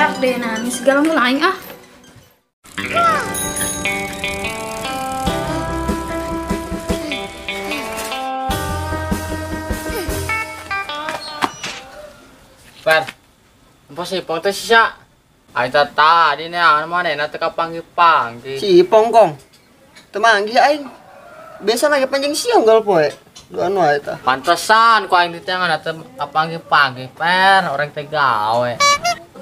Beak deh nah, ngisi galon heula aing ah. Per, apa si Ipong teh sisa? Aing tadi nih, mana teh kapanggih-panggih. Si Ipong kong, teu manggih aing. Biasa lagi panjang siang gal poe. Duan wae tah. Pantesan ku aing ditengan teh kapanggih-panggih, per orang teh gawe.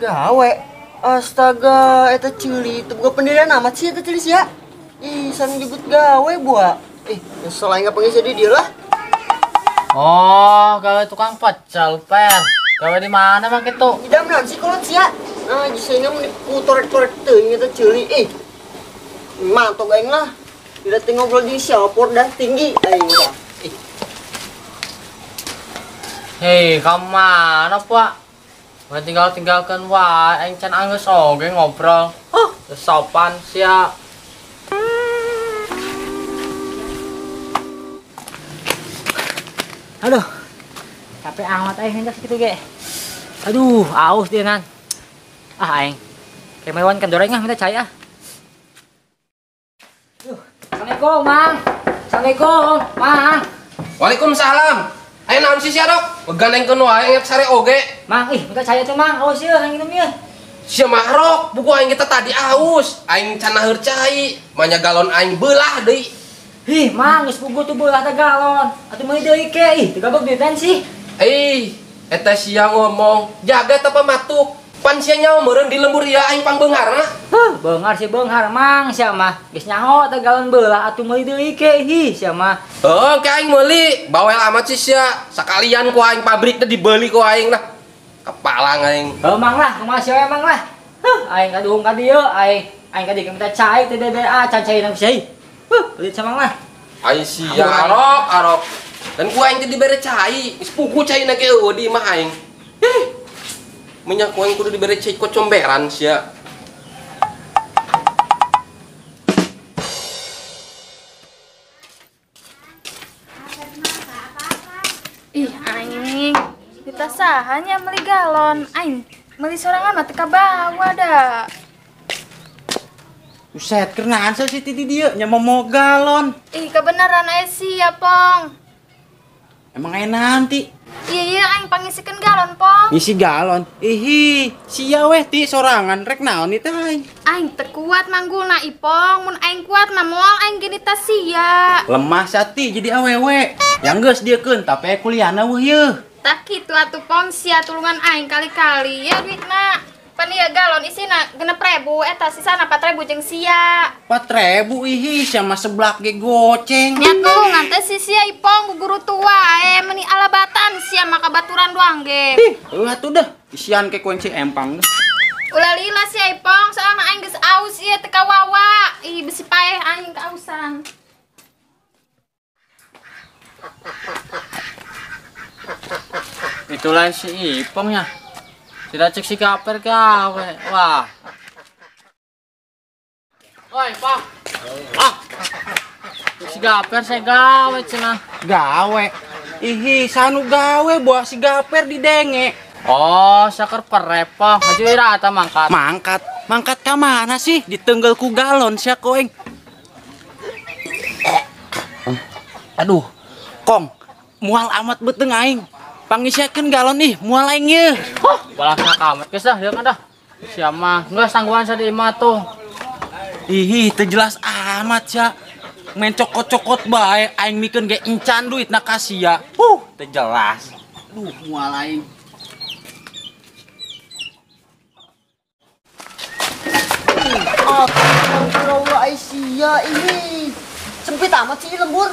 Gawe? Astaga, eta ceuli teu boga pendirian amat sih eta ceuli sia. Ih, san nyebut gawe buah. Ih, nyesel aing kapanggih di dieu lah. Oh, gawe tukang pecel, per. Gawe di mana bang itu? Di dalam naon sih kolot sia? Nah, jisanya mun diputorek-torek teuing eta ceuli. Ih. Mantok aing lah. Tidak teh ngobrol di siapa dah tinggi aing tah. Ih. Hei, ka mana, Pak? Mun tinggal-tinggalkeun wae aing can anggeus oge ngobrol. Huh, sopan sia. Aduh. Capek amat aing hendak sakitu ge. Aduh, aus dia nan. Ah aing. Kayak mewan kan doreng ah minta cai ah. Duh, Assalamualaikum, Mang. Assalamualaikum, Mang. Waalaikumsalam. Aya naon sih sia, Dok? Megandengkeun wae inget sare oge. Mang, ih minta cai atuh, Mang. Aus ieu hayang minum ieu. Sia mah rok, buku aing kita tadi aus. Aing can naheur cai, manya galon aing beulah deui. Ih, Mang, geus puguh tuh beulah teh galon. Atuh meuli deui ke, ih, teu gabeg duitan sih. Eh, eta sia ngomong, jaga teh pamatuk. Pan sia nyaho meureun di lembur ieu aing pangbeungharna. Huh, beunghar sih beunghar Mang, sia mah. Geus nyaho teh galon beulah atuh meuli deui ke, hi sia mah. Heuh, ke aing meuli, bawel amat sih sia. Sakalian ku aing pabrik teh dibeli ku aing lah. Kepalang aing. Heuh Mang lah, kumaha sia we Mang lah. Huh, aing kaduhung ka dieu, aing aing ka dieu minta cai teh DDA can cai nang sia. Huh, pelit sama Mang lah. Aing sia arok arok. Dan ku aing teh dibere cai, geus pugu caina ge eueuh di imah aing. Heh. Minyak ku aing kudu dibere cai kocomberan sia. Ih, aing. Kita sahanya meuli galon, aing meuli sorangan mah teu kabawa da. Buset, kerenaan sih ti dieu nya momo galon. Ih, kebenaran aya sia, Pong. Emang aya nanti? Iya, iya, aing pangisikeun galon, Pong. Ngisi galon? Ihi, sia weh ti sorangan rek naon ieu teh aing? Aing teu kuat manggulna Ipong, mun aing kuat mah moal aing gini tas sia. Lemah sati jadi awewe. Yang geus dieukeun tapi kuliahna weuh yeuh. Tah kitu atuh Pong sia tulungan aing kali-kali ya duitna. Pan ieu galon isina 6.000 eta sisana 4.000 jeung sia. 4.000 ihi sia mah seblak ge goceng. Nya tulungan teh si sia Ipong guru tua meni alabatan sia mah kabaturan doang ge. Ih, heuh atuh dah. Isian ke kunci empang dah. Ulah lila sia Ipong soalna aing geus aus ieu teu kawawa. Ih besi paeh aing kaausan. Itulah si Ipongnya. Tidak cek si kaper gawe. Wah. Woi, Pak. Ah. Si gaper saya gawe cenah. Gawe. Ihi, sanu gawe buah si gaper didenge. Oh, saker perepoh. Maju rata mangkat. Mangkat. Mangkat ka mana sih? Ditenggel ku galon sia koeng. Aduh, Kong, mual amat beteng aing. Pangisiakeun galon ih, mual aing ye. Huh, balakna kamet geus dah, deuk dah. Sia mah geus tangguhan sa di imah tuh. Ih, teu jelas amat sia. Main cokot-cokot bae aing mikeun ge encan duitna ka sia. Teu jelas. Duh, mual aing. Astagfirullah sia ini. Sempit amat sih lembur.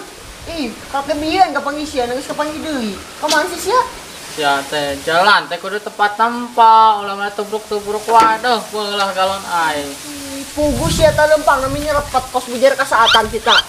Ih, kakek bieu ka pangisian geus kapanggih deui. Ka mana sih sia? Sia teh jalan teh kudu tepat tempat, ulah mah tubruk-tubruk waduh beulah galon aing. Pugu sia tah lempang namanya repet kos bujar kasaatan kita.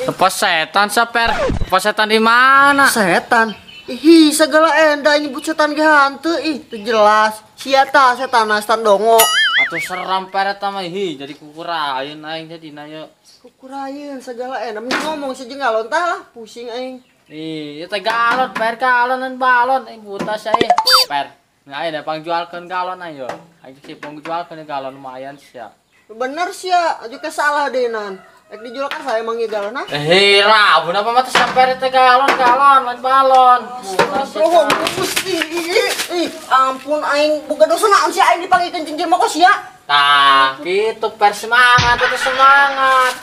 Tempat setan saper. Tempat setan di mana? Setan. Ih, segala enda nyebut setan ge hantu ih, teu jelas. Sia tah setan setan dongo. Atuh seram per eta mah ih, jadi kukuraeun aing jadina ye. Kukuraeun segala enda mending ngomong seje galon tah lah, pusing aing. Ih, ieu teh galon per galonan balon aing buta sia ih. Per. Nah, ayeuna pangjualkeun galon ayo. Aing si Ipong jualkeun galon lumayan sia. Bener sia, aju ke salah deh nan. Ek dijual kan saya emang galon ah. Eh, rabu apa mah teh sampai teh galon-galon lain balon. Oh, ih, ampun aing boga dosa naon sia aing dipanggilkeun jeung jelema kok sia. Tah, kitu per semangat itu semangat.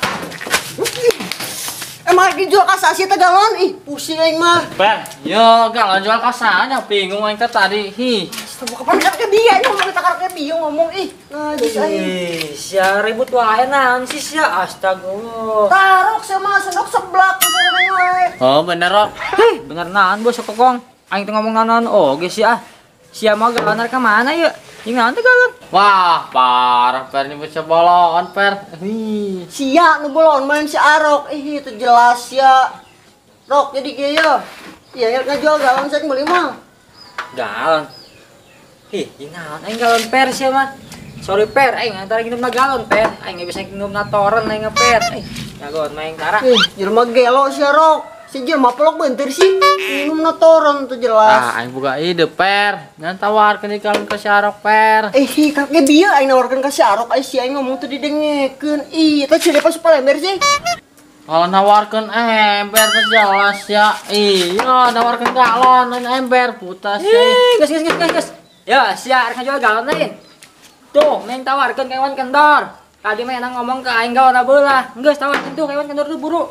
Emang dijual ka sia teh galon? Ih, pusing aing mah. Per, yo galon jual ka saha bingung aing teh tadi. Hi. Astaga, kapan kan ke dia ini ngomong kita karep bingung ngomong ih. Najis aing. Ih, sia ribut wae naon sih sia? Astagfirullah. Tarok sama sendok seblak wae. Oh, bener Rok. Hih, bener naon bos kokong. Aing teh ngomong naon oge sia. Sia mah galon ka mana yeuh? Jeung naon teh galon? Wah, parah per nyebut sebolon per. Hi. Sia nu bolon main si Arok. Ih, itu jelas sia. Rok jadi kieu ye. Iya, ngajual galon saya beli mah. Galon. Ih, jeung naon aing galon per sia mah. Sorry per, aing antara nginum na galon per. Aing geus bisa nginum na toren aing per. Ih, galon main tara. Ih, jelema gelo sia Rok. Si jelema pelok bentir sih. Minum na toren tuh jelas. Ah, aing boga ide per. Ngan tawarkeun galon ka si Arok per. Eh, kakek bieu aing nawarkeun ka si Arok, ai si aing ngomong teu didengekeun. Ih, eta ceuli pas palember sih. Kalau nawarkeun ember teh jelas ya. Iya, nawarkeun galon lain ember putas sih. Geus geus geus geus. Ya, sia arek ngajual galon lain. Tuh, main tawarkeun ka Iwan Kendor. Tadi mah enak ngomong ke aing galon belah. Geus tawarkeun tuh ka Iwan Kendor tuh buru.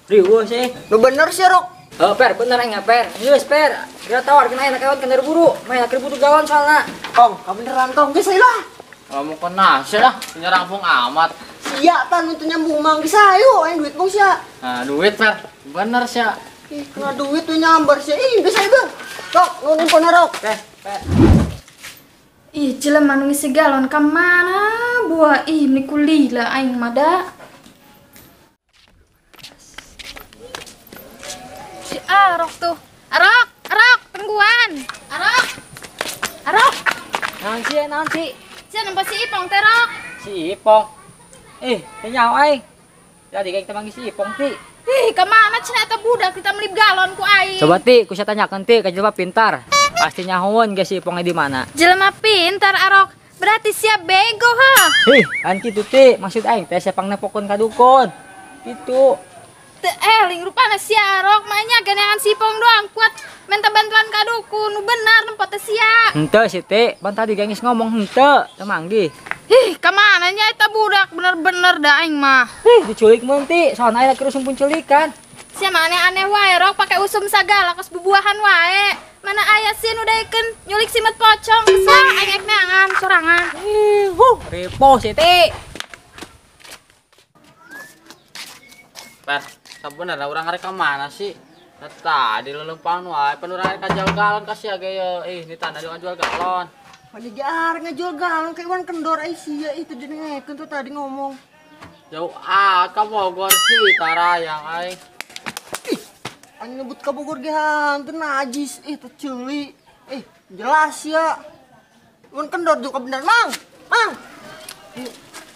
Riweuh sih. Nu bener sih, Rok. Heuh, per bener aing per. Geus per. Geus tawarkeun aing ka Iwan Kendor buru. Main ribut galon soalna. Tong, kabeneran tong geus lah. Kamu kena sih lah, penyerang amat. Sia tan itu nyambung mang geus ayo aing duit mong sia. Nah, duit per. Bener sia. Ih, kena duit tuh nyamber sia. Ih, geus ayo. Rok, nu nimpo Rok. Teh, per. Ih, jelema nu ngisi galon ka mana? Buah ih meni kulila aing mah da. Si Arok tuh. Arok, Arok, tungguan. Arok. Arok. Naon sih, naon sih? Sia nempo si Ipong teh, Rok. Si Ipong. Eh, teh nyaho aing. Tadi kayak kita manggil si Ipong ti. Ih, ka mana cenah eta budak kita meuli galon ku aing. Coba ti, ku sia tanyakeun ti ka jelema pintar. Pasti nyahoeun ge si Ipongnya di mana. Jelema pintar Arok, berarti sia bego ha. Hih, kan kitu ti, maksud aing teh sia pangnepokeun ka dukun. Kitu. Teu eling rupana sia Arok, mainnya geneangan si Ipong doang kuat minta bantuan ka dukun. Nu bener nempo teh sia. Henteu si ti, ban tadi geus ngomong henteu, teu manggih. Ih, kamana nya eta budak bener-bener da aing mah. Ih, diculik mun ti, soalna aya keur usum penculikan. Sia mah aneh-aneh wae Rok, pake usum sagala kos bubuahan wae. Mana aya sih nu daekeun nyulik simet pocong, kesel aing ek neangan sorangan. Ih, huh, ripoh si ti. Per, sabenerna urang arek ka mana sih? Tadi leumpang wae, pan urang arek ka jual galon ka sia ge ye. Ih, ini tanda jual galon. Mana jar ngejual galon ka Iwan Kendor ai sia itu didengekeun tuh tadi ngomong. Jauh ah ka Bogor sih tarayang aing. Ih, aing nyebut ka Bogor ge hantu najis ih teu ceuli. Eh, jelas ya. Iwan Kendor juga bener, Mang. Mang.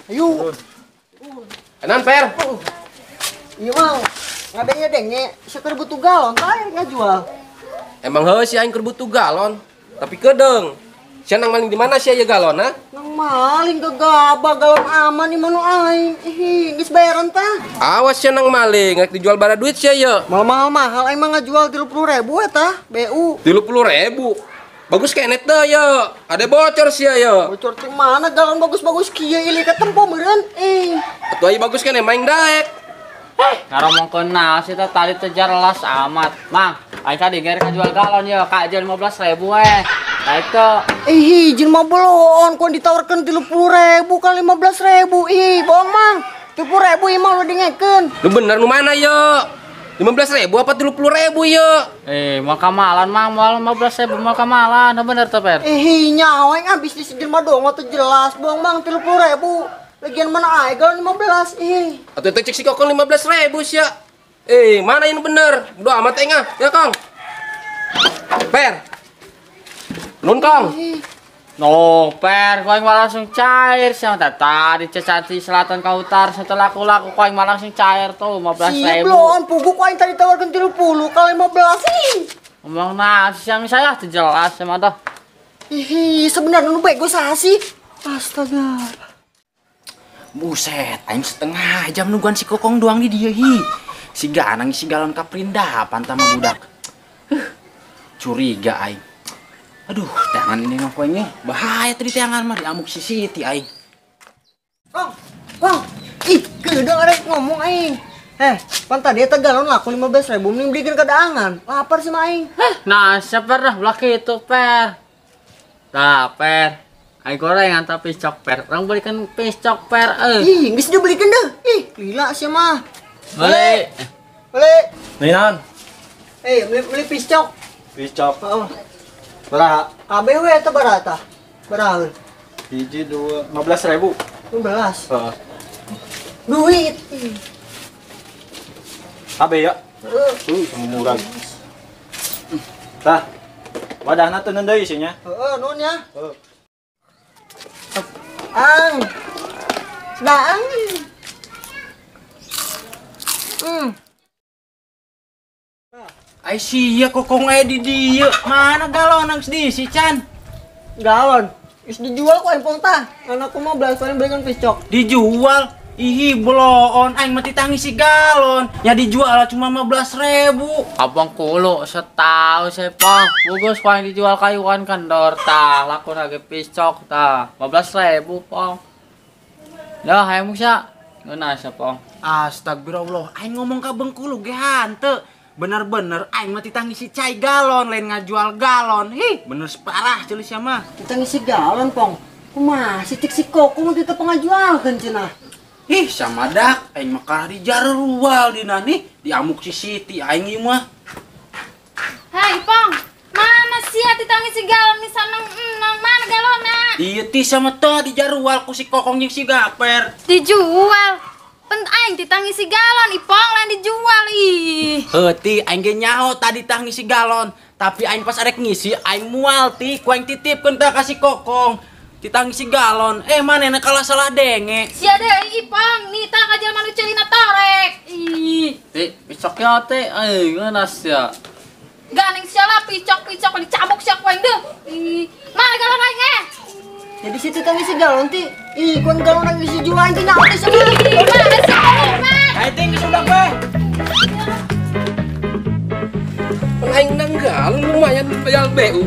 Ayo. Enan per. Iya, Mang. Ngadenge-denge sia keur butuh galon tah ngajual. Emang heuh si aing keur butuh galon, tapi kedeung. Sia nang maling di mana sia ieu galon ha? Nang maling gegabah galon aman di manu aing. Ih, geus bayaran tah. Awas sia nang maling, rek dijual bara duit sia ieu. Mahal-mahal aing mah ngajual 30.000 eta, BU. 30.000. Bagus keneh teh ieu. Ade bocor sia ieu. Bocor teh mana galon bagus-bagus kieu ieu katempo meureun. Ih. Atuh aya bagus keneh maing daek. Ngaromongkeun naon sih teh tadi teh jelas amat. Mang, aing tadi geus ngajual galon ye, ka aja 15.000 we. Nah itu. Ih, jelema boloon ku ditawarkeun 30.000 kali 15.000. Ih, bohong Mang. 30.000 ieu mah lu dengekeun. Lu bener nu mana ye? 15.000 apa 30.000 ye? Eh, mau kamalan Mang, mau 15.000 mau kamalan. Nu bener teh, Per? Ih, nyawa aing habis di jelema doang teh jelas. Bohong Mang 30.000. Lagian mana ae galon 15 ih. Atuh teh cek si kokong 15.000 sia. Eh, mana ini bener? Udah amat aing ah. Ya, Kong. Per. Nun, Kong. No, per, kau yang langsung cair sih. Tadi Cicanti Selatan ke utara setelah laku laku kau yang langsung cair tuh 15.000. Siap loh, pugu kau yang tadi tawarkan 30 kali 15 sih. Ngomong nah, siang saya jelas sama dah. Ih, sebenarnya nu bego saha sih? Astaga. Buset, aing setengah jam nungguan si Kokong doang di dieu hi. Si ganang si galon kaprindapan tama budak. Curiga aing. Aduh, tangan ini mah poengnya bahaya tadi tangan mah diamuk si Siti aing. Kong, Kong. Ih, keudang arek ngomong aing. Pan tadi eta galon laku 15.000 mending belikan kedaangan. Lapar sih mah aing. Nah, siapa dah belah kitu, Per. Tah, Per. Aing gorengan tapi piscok, Per. Urang belikan piscok, Per. Ih, geus dibelikan deh. Ih, gila sih mah. Beli. Beli. Beli naon? Beli piscok. Piscok. Heeh. Baraha? Kabeh we eta baraha tah. Baraha. 1, 2, 15.000. 15. Heeh. Duit. Kabeh ya? Heeh. Murah. Tah. Wadahna teu deui isinya. Heeh, nuhun ya. Heeh. Ang. Daang. Ai sia Kokong aya di dieu. Mana galon nang diisi can? Galon. Geus dijual ku aing pong tah. Anakku mah belas paling belikan piscok. Dijual? Ih, bloon aing mah titangis si galon. Nya dijual cuma 15.000. Abang kulo setau sepong. Bugus paling dijual kayuan kendor tah, laku lagi piscok tah. 15.000 pong. Dah hayang sia. Ngeunah sia pong. Astagfirullah, aing ngomong ka Bengkulu ge hanteu. Bener-bener aing mah titang ngisi cai galon, lain ngajual galon. Hih, bener separah ceuli sia mah. Titang ngisi galon, Pong. Kumaha si cik si Koko mah teu pangajualkeun cenah. Ih, sama dak aing mah kalah di jarual dina nih, diamuk si Siti aing ieu mah. Hai, Pong. Mana sia titang ngisi galon misalna nang mana galonna? Ieu ti sama teh di jarual ku si Kokong jeung si Gaper. Dijual. Pen aing titang ngisi galon, Ipong lain dijual ih. Heuh ti aing ge nyaho tadi tah ngisi galon, tapi aing pas arek ngisi aing mual ti, ku aing titipkeun tah ka si Kokong. Titang ngisi galon, manehna kalah salah denge. Sia deui Ipong, nita ka jelema nu ceulina torek. Ih. Ti, piscoknya teh euy ngeunah sia. Ganeng sia lah picok-picok dicabok sia ku aing deuh. Ih, mana galon aing eh? Jadi si titang ngisi galon ti, ih kun galon nang ngisi jual aing teh nyaho teh sia. Mana sia mah? Aing teh geus udah we. Aing nang galon lumayan bayar BU.